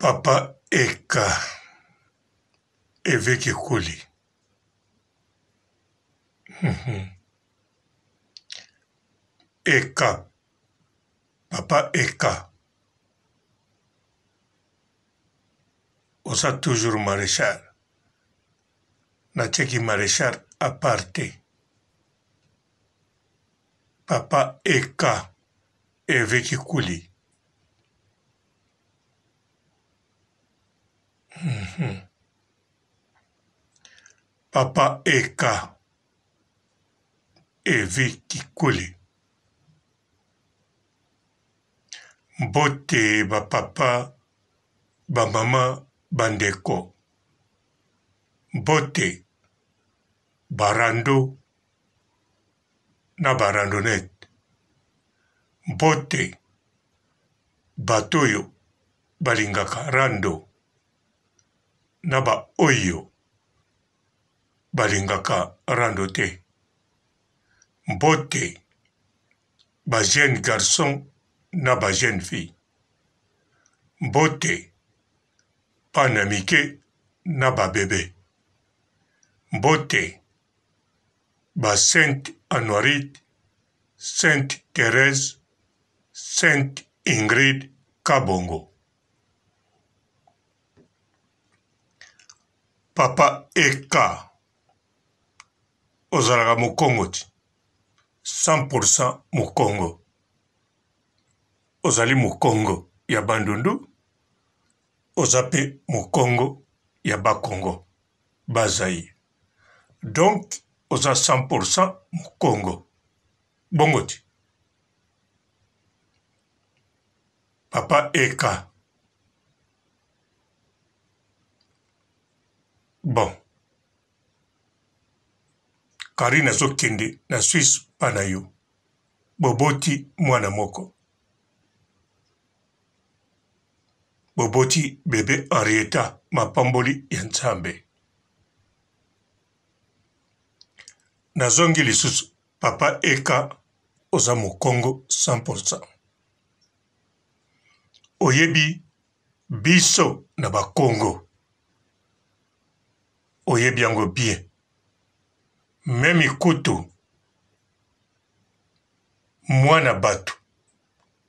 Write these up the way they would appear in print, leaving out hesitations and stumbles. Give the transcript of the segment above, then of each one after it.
Papa Eka Eveque Kuli Eka Papa Eka oza toujours marechal natiaki marechal à part te Papa Eka Eveque Kuli Papa Eka Evi Kikuli Mbote ba papa, ba mama, ba ndeko Mbote ba rando na ba randonnette Mbote bato oyo balingaka rando na ba oyo balingaka rando te. Mbote ba jeunes garçons na ba jeunes filles. Mbote bana mike na ba bebe. Mbote ba Sainte Anuarite, Sainte Therèse, Sainte Ingrid Kabongo. Papa Eka, ozalaka mokongo ti 100% mokongo. Ozali mokongo ya Bandundu, oza pe mokongo ya Bakongo, Bas-Zaïre. Donc oza 100% mokongo. Bongo ti. Papa Eka. Bon. Carine azokende na Suisse pa na yo. Boboti mwana moko. Boboti bebe Henrietta mapamboli ya Nzambe. Nazongi lisusu papa Eka oza mokongo 100%. Oyebi biso na ba kongo oyebi yango bien meme kutu mwana batu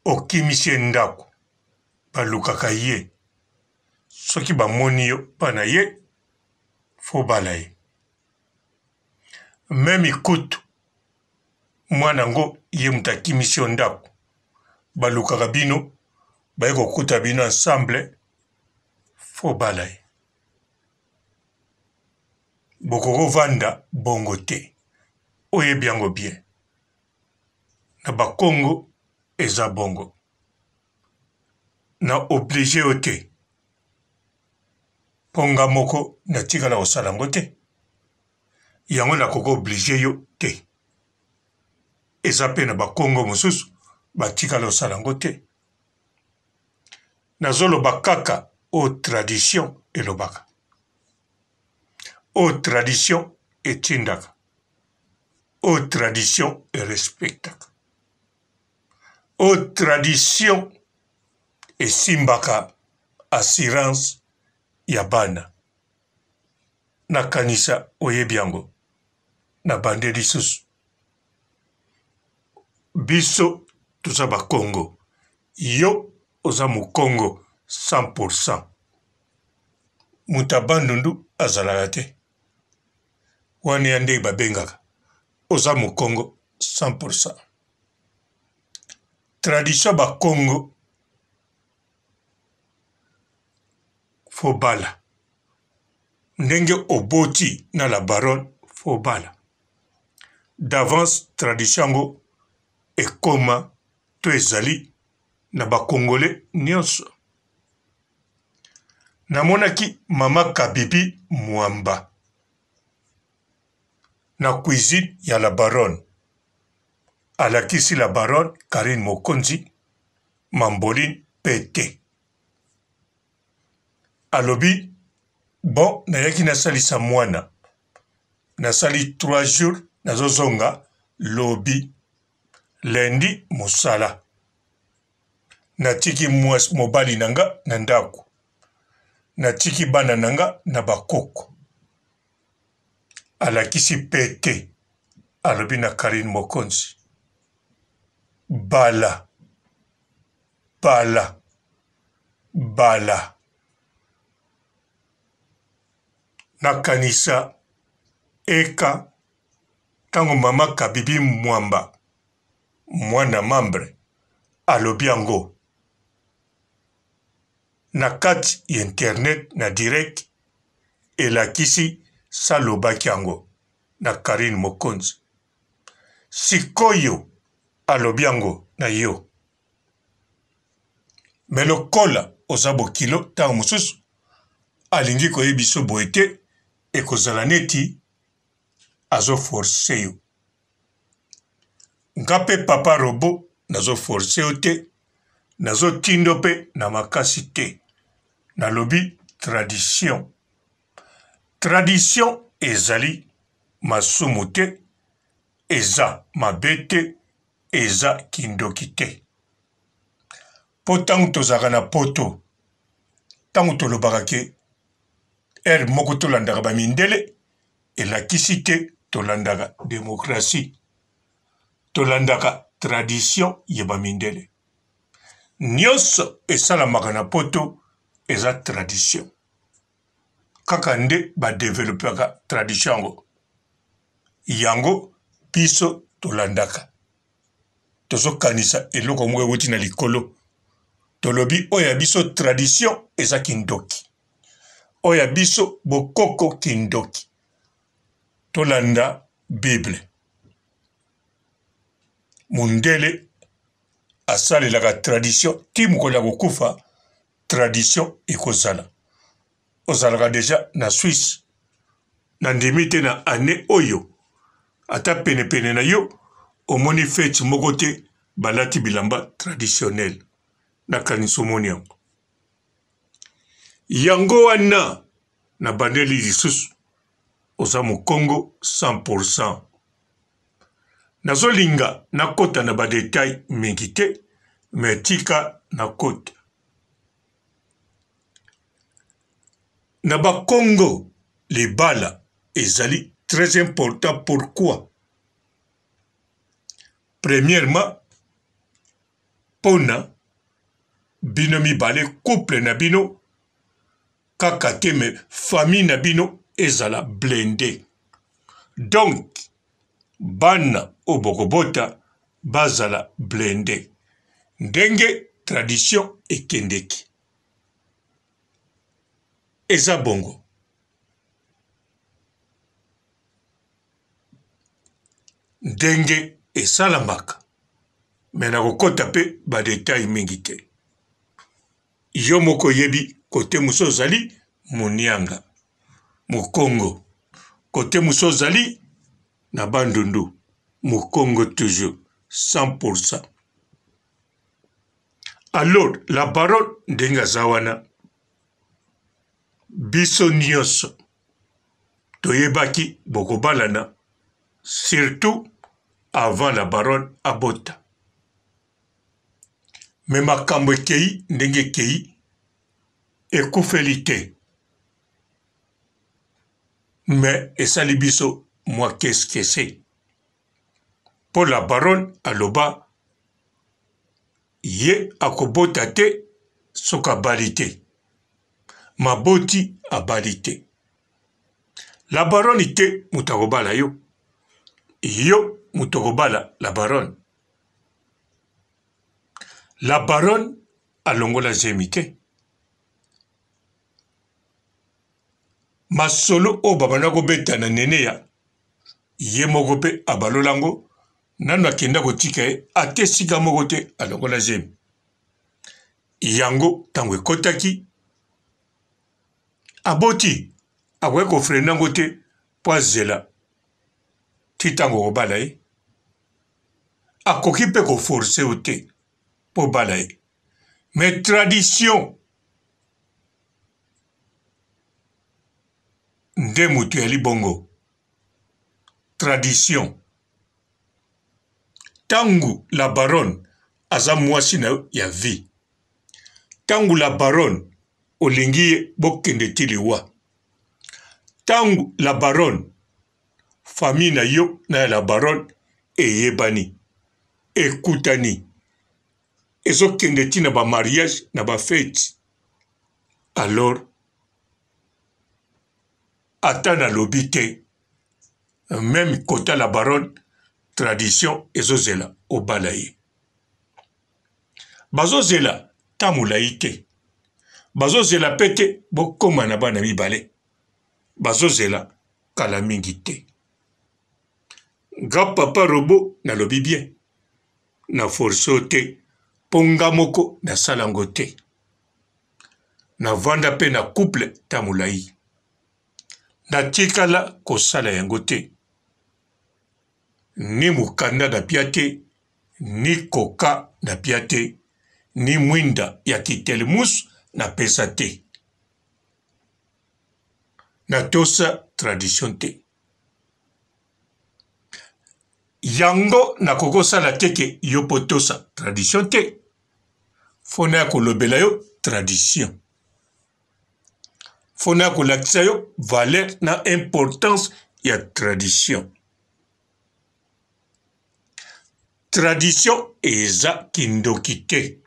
okimisi ye ndako balukaka ye soki bamoni yo pa na ye fo bala ye meme kutu mwana yango ye moto akimisi yo ndako balukaka bino baye kokuta bino ensemble fo bala ye bokoki kovanda bongo te oyebi yango bien na bakongo eza bongo na oblige yo te mpo nga moko natikala kosala yango te yango nakoki oblige yo te eza mpe na bakongo mosusu batikala kosala yango te nazoloba kaka oyo tradition elobaka oyo tradition etindaka oyo tradition erespectaka oyo tradition esimbaka assurance ya bana Nakanisa oyebi yango. Na bande lisusu. Biso toza ba kongo. Yo oza mukongo 100%. Moto ya Bandundu azalaka te. Wana ya ndenge babengaka. Oza mukongo 100%. Tradition ba kongo faut bala. Ndenge oboti na la baronne faut bala. D'avance tradition yango ekoma to ezali na ba congolais nionso. Namonaki mama Kabibi Mwamba na cuisine ya la baronne. Alakisi la baronne Carine Mokonzi mambolin pete. Alobi bon nayaki nasalisa mwana nasali 3 jours nazozonga lobi lundi mosala natiki mwasi mobali na nga na ndako. Natiki bana na nga na bakoko. Alakisi pete, alobi na Carine Mokonzi, bala, bala, bala. Nakanisa eka ntango mama Kabibi Mwamba, mwana membre, alobi yango na kati ya internet na direct elakisi salobaki yango na Carine Mokonzi sikoyo alobi yango na yo me lokola oza bokilo ntango mosusu alingi koyebiso boye te ekozala neti azo force yo Nga pe papa robot nazo force yo te, nazo tindo pe na makasi te. Nalobi tradition. Tradition ezali masumu te, eza mabe te, eza kindoki te. Po tango tozalaka na poto, tango tolobaka ke heure moko tolandaka ba mindele, elakisi te tolandaka democratie, tolandaka tradition ya ba mindele. Nionso esalamaka na poto eza tradition. Kaka nde ba developpaka tradition yango. Yango biso tolandaka. Tozokanisa eloko moko ewuti na likolo. Tolobi oyo ya biso tradition eza kindoki. Oyo ya biso bokoko kindoki. Tolanda bible. Mundele asalelaka tradition ti mokolo ya kokufa tradition ekozala. Ozalaka deja na Suisse. Nandimi te na annee oyo ata penepene na yo omoni feti moko te balati bilamba traditionnel. Nakanisi omoni yango. Yango wana nabandeli lisusu oza mukongo 100 pour 100. Nazolinga nakota na ba detail mingi te mais tika nakota. Na ba kongo libala ezali très important pourquoi? Premièrement pona bino mibale couple na bino kaka te mais famille na bino ezala blinde donc bana oyo bokobota bazala blinde ndenge tradition ekendeki eza bongo. Ndenge esalamaka mais nakokota pe ba detail mingi te. Yo moko oyebi kote mosusu ozali munianga, mukongo, kote mosusu ozali na bandundu, mukongo toujours 100 pour 100. Alors la baronne ndenge aza wana biso nioso toyebaki bokobalana surtout avant la baronne abota mais makambo ekeyi ndenge ekeyi ekufeli te mais esali biso mwa keskese mpo la baronne aloba ye akobota te soki abali te maboti abali te la baronne te moto akobala yo yo moto okobala la baronne La baronne alongola zemi te. Masolo oyo babanda kobeta na Neneya, ye moko pe abalola yango, nanu akenda kotika ye ata esika moko te alongola zemi. Yango tango ekotaki, aboti, akoki ko freiner yango te po azela ti tango okobala ye. Akoki pe ko forcer yo te po obala ye. Mais tradition nde mutu ya libongo. Tradition. Tangu la baronne aza muasi na yo ya vie. Tangu la baronne. Olingi ye bokende ti liwa. Tango la baronne famille na yo na ya la baronne eyebani ekutani ezokende ti na ba mariage na ba fete alors ata nalobi te meme kota la baronne tradition ezozela obala ye. Bazozela ta molayi te. Bazozela pe te bokoma na bana mibale. Bazozela kala mingi te. Nga papa robot nalobi bien. Na force yo te po nga moko nasala ngo te. Navanda pe na couple ta molayi. Natikala kosala yango te. Ni mokanda na pia te, ni koka na pia te, ni mwinda ya kitelmus na pesa te. Na tosa tradition te. Yango nakoki kosala te ke yo mpo tosa tradition te. Fo naya kolobela yo tradition. Fo naya kolakisa yo valeur na importance ya tradition. Tradition eza kindoki te,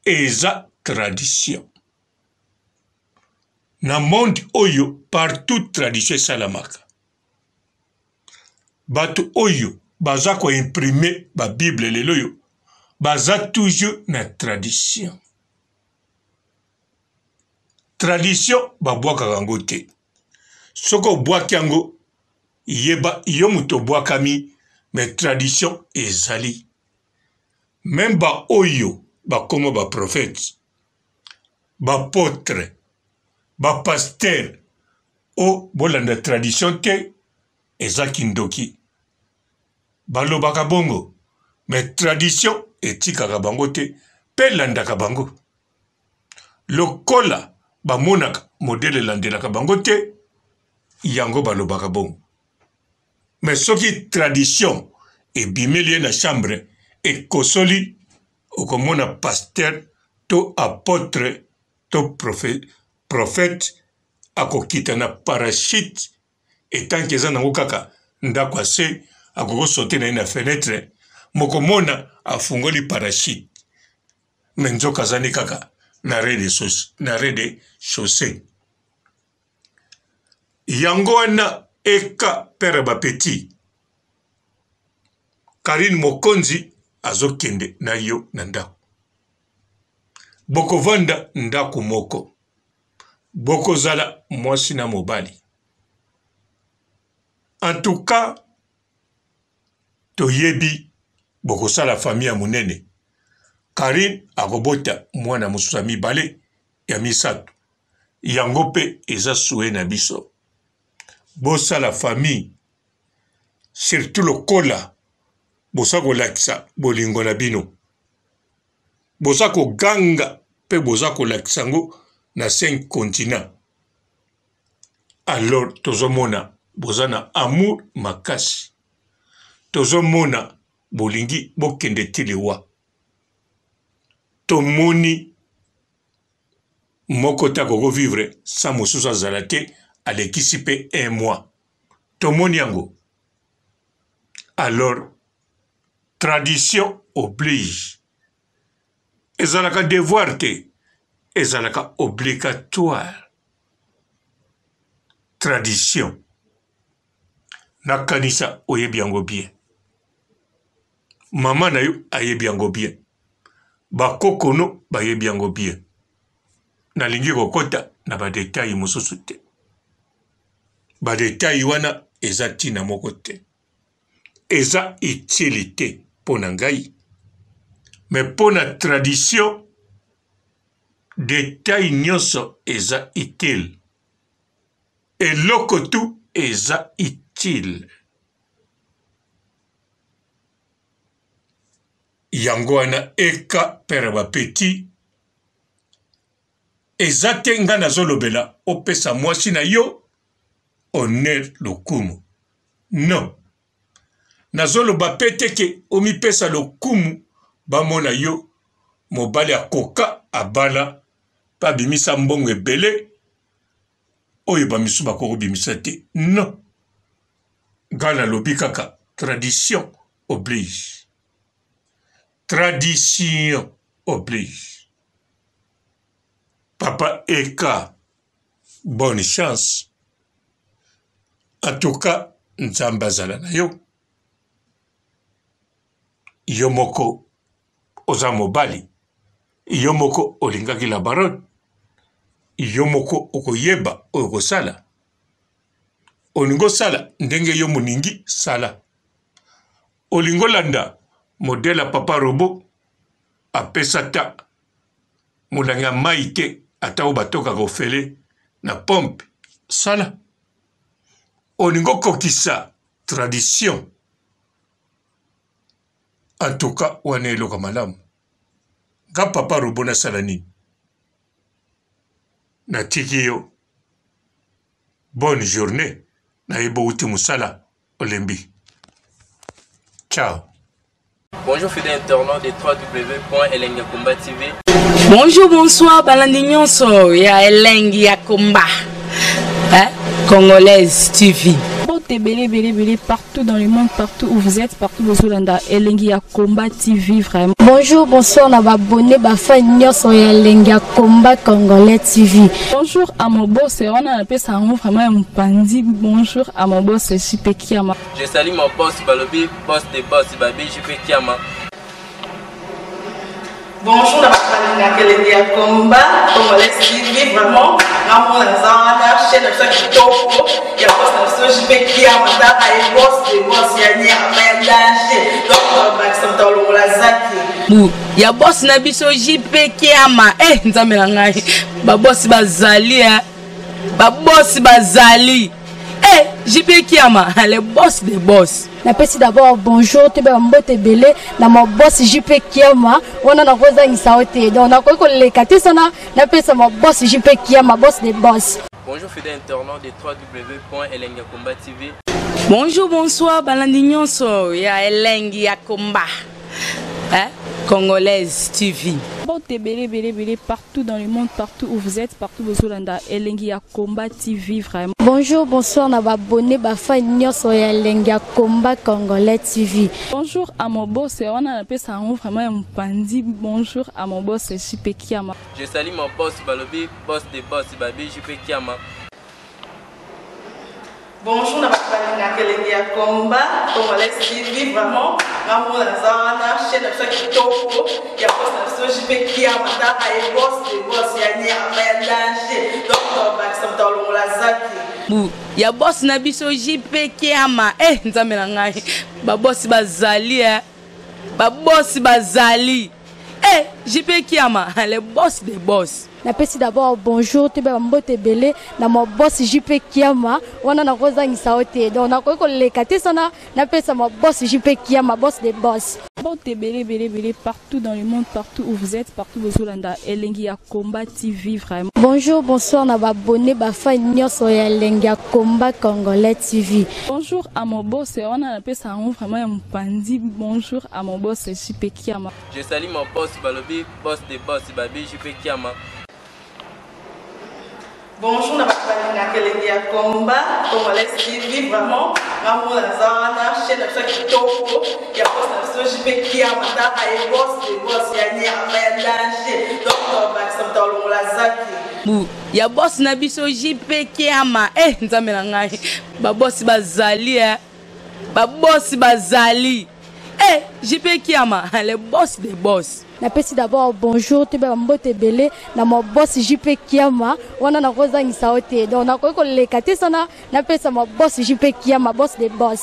eza tradition. Na monde oyo partout tradition esalamaka. Bato oyo baza ko imprimer ba bible lelo oyo baza toujours na tradition. Tradition babwakaka yango te. Soki obwaki yango yeba yo moto obwakami, mais tradition ezali. Meme ba oyo bakoma ba prophètes, ba apotres, ba pasteurs, oh bolanda tradition te, eza kindoki. Balobaka bongo, mais tradition etikaka bango te pe elandaka bango. Lokola bamonaka modèle elandelaka bango te, yango balobaka bongo. Mais soki tradition ebimeli ye na chambre ekosoli, okomona pasteur to apotre to prophète akokita na parachute etanke eza nango kaka ndako ya se, akoki kosote na ye na fenetre, mokomona afungoli parachute mais nzoka azali kaka na rez de chaussee. Yango wana eka père ba petit Carine Mokonzi azokende na yo na ndako, bokovanda ndako moko, bokozala mwasi na mobali. En tout cas toyebi bokosala famille ya monene. Carine akobota mwana mosusu ya mibale ya misato, yango mpe eza souhait na biso bosala famille, surtout lokola boza kolakisa bolingo na bino, boza koganga mpe boza kolakisa yango na 5 continents. Alors tozomona boza na amour makasi, tozomona bolingi bokende ti liwa. Tomoni moko te akoko vivre sans mosusu azala te, alekisi mpe un mois, tomoni yango. Alors tradition oblige, ezalaka devoir te, ezalaka obligatoire. Tradition nakanisa oyebi yango bien, mama na yo ayebi yango bien, bakoko no bayebi yango bien. Nalingi kokota na ba detail mosusu te, ba detail wana eza ntina moko te, eza utile te mpo na ngai, mais mpo na tradition detail nyonso eza utile, eloko tu eza utile. Yango wana eka pere ba petit eza te nga nazolobela opesa mwasi na yo honneur lokumu non, nazoloba pe te ke omipesa lokumu bamona yo mobali akoka abala. mpe abimisa mbongo ebele oyo bamisusu bakoki kobimisa te. Non, ngai nalobi kaka tradition oblige, tradition oblige. Papa Eka, bonne chance. En tout cas, Nzambe azala na yo. Yo moko oza mobali, yo moko olingaki la baronne, yo moko okoyeba oyo okosala. Olingi osala ndenge yo moningi sala. Olingi olanda modèle ya papa robot apesa ata molangi ya mai te ata oyo batokaka ofele na pompe sala. Olingi okokisa tradition en tout cas wana eloko ya malamu. Nga papa robot nasala nini? Natiki yo bonne journee nayebi owuti mosala olembi. Ciao. Bonjour fidèle internaute de www.elengiyakomba TV. Bonjour, bonsoir, balandi nyonso ya Elengi ya Komba. Hein? Congolaise TV. Mbote ebele ebele ebele partout dans le monde, partout où vous êtes, partout bozolanda Elengi ya Combat TV vraiment. Bonjour, bonsoir na ba abonné ba fan nyonso ya Elengi ya Combat Congolais TV. Bonjour à mon boss, wana napesa yango vraiment ya mopanzi. Bonjour à mon boss JP Kiama. Je salue mon boss balobi boss de boss babi JP Kiama. Bonjour na bato balingaka elengi ya combat congolais TV vraiment ngamona naza wana chaîne na biso ya kitoko ya boss na biso JP Kiama tala ye boss de boss ya nyama ya danger donc bakisa moto alongola zaki bu ya boss na biso JP Kiama eh nzambe na ngai ba boss bazali eh ba boss bazali eh JP Kiama le boss de boss. Napesi d'abord bonjour toyeba ba mbote ebele na ma boss JP Kiama wana nakozangisa yo te donc nakoki koleka te sana napesa ma boss JP Kiama boss de boss. Bonjour fidèle internaute de www.elengiyakomba TV. Bonjour, bonsoir, balandi nyonso ya Elengi ya Komba. Hein? Congolaise TV. Mbote ebele ebele ebele partout dans le monde, partout où vous êtes, partout bozolanda Elengi ya Combat TV vraiment. Bonjour, bonsoir na ba abonné ba fan nyonso ya Elengi ya Combat Congolais TV. Bonjour à mon boss, wana napesa yango vraiment ya mopanzi. Bonjour à mon boss JP Kiama. Je salue mon boss balobi boss de boss babi JP Kiama. Bonjour na bato balingaka elengi ya combat congolais TV vraiment ngamona naza wana chaîne na biso ya kitoko ya boss na biso JP Kiama tala ye boss de boss ya nyama ya danger donc bakisa moto alongola zaki bu ya boss na biso JP Kiama eh nzambe na ngai ba boss bazali eh ba boss bazali eh JP Kiama le boss de boss. Napesi d'abord bonjour toyeba ba mbote ebele na ma boss JP Kiama wana nakozangisa yo te donc nakoki koleka te sana napesa ma boss JP Kiama boss de boss. Mbote ebele ebele ebele partout dans le monde, partout où vous êtes, partout bozolanda Elengi ya Combat TV vraiment. Bonjour, bonsoir na ba abonné ba fan nyonso ya Elengi ya Combat Congolais TV. Bonjour à mon boss, wana napesa yango vraiment ya mopanzi. Bonjour à mon boss JP Kiama. Je salue mon boss balobi boss de boss babi JP Kiama. Bonjour na bato balingaka elengi ya combat congolais TV vraiment ngamona naza wana chaîne na biso ya kitoko ya boss na biso JP Kiama tala ye boss de boss ya nyama ya danger donc bakisa moto alongola zaki bu ya boss na biso JP Kiama eh nzambe na ngai ba boss bazali eh ba boss bazali eh JP Kiama le boss de boss. Napesi d'abord bonjour toyeba ba mbote ebele na ma boss JP Kiama wana nakozangisa yo te donc nakoki koleka te sana napesa ma boss JP Kiama boss de boss.